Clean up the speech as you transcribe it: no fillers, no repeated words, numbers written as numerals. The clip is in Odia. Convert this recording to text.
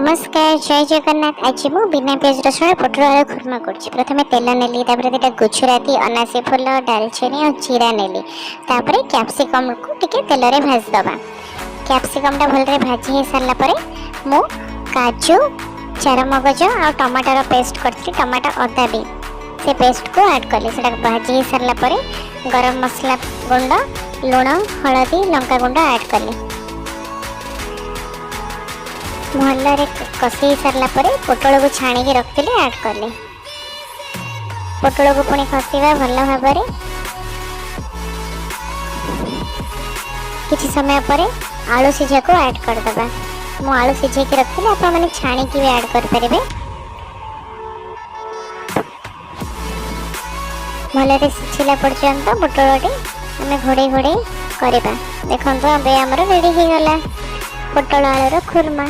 ନମସ୍କାର, ଜୟ ଜଗନ୍ନାଥ। ଆଜି ମୁଁ ବିନା ପିଆଜ ରସୁଣ ପୋଟଳ ଆଳୁ ଖୁର୍ମା କରୁଛି। ପ୍ରଥମେ ତେଲ ନେଲି, ତାପରେ ଦୁଇଟା ଗୁଜୁରାତି, ଅନାସୀ ଫୁଲ, ଡାଲଚିନି ଆଉ ଜିରା ନେଲି। ତାପରେ କ୍ୟାପ୍ସିକମ୍କୁ ଟିକେ ତେଲରେ ଭାଜିଦେବା। କ୍ୟାପ୍ସିକମ୍ଟା ଭଲରେ ଭାଜି ହେଇସାରିଲା ପରେ ମୁଁ କାଜୁ, ଚାରମଗଜ ଆଉ ଟମାଟୋର ପେଷ୍ଟ କରିଥିଲି, ଟମାଟୋ ଅଦା ବି, ସେ ପେଷ୍ଟକୁ ଆଡ଼୍ କଲି। ସେଟା ଭାଜି ହେଇସାରିଲା ପରେ ଗରମ ମସଲା ଗୁଣ୍ଡ, ଲୁଣ, ହଳଦୀ, ଲଙ୍କା ଗୁଣ୍ଡ ଆଡ଼୍ କଲି। ଭଲରେ କଷି ସାରିଲା ପରେ ପୋଟଳକୁ ଛାଣିକି ରଖିଥିଲି, ଆଡ଼୍ କଲି। ପୋଟଳକୁ ପୁଣି କଷିବା ଭଲ ଭାବରେ। କିଛି ସମୟ ପରେ ଆଳୁ ସିଝାକୁ ଆଡ଼୍ କରିଦେବା। ମୁଁ ଆଳୁ ସିଝେଇକି ରଖିଥିଲି, ଆପଣମାନେ ଛାଣିକି ବି ଆଡ଼୍ କରିପାରିବେ। ଭଲରେ ସିଝିଲା ପର୍ଯ୍ୟନ୍ତ ପୋଟଳଟି ଆମେ ଘୋଡ଼େଇ ଘୋଡ଼େଇ କରିବା। ଦେଖନ୍ତୁ, ଏବେ ଆମର ରେଡ଼ି ହେଇଗଲା ପୋଟଳ ଆଳୁର ଖୁର୍ମା।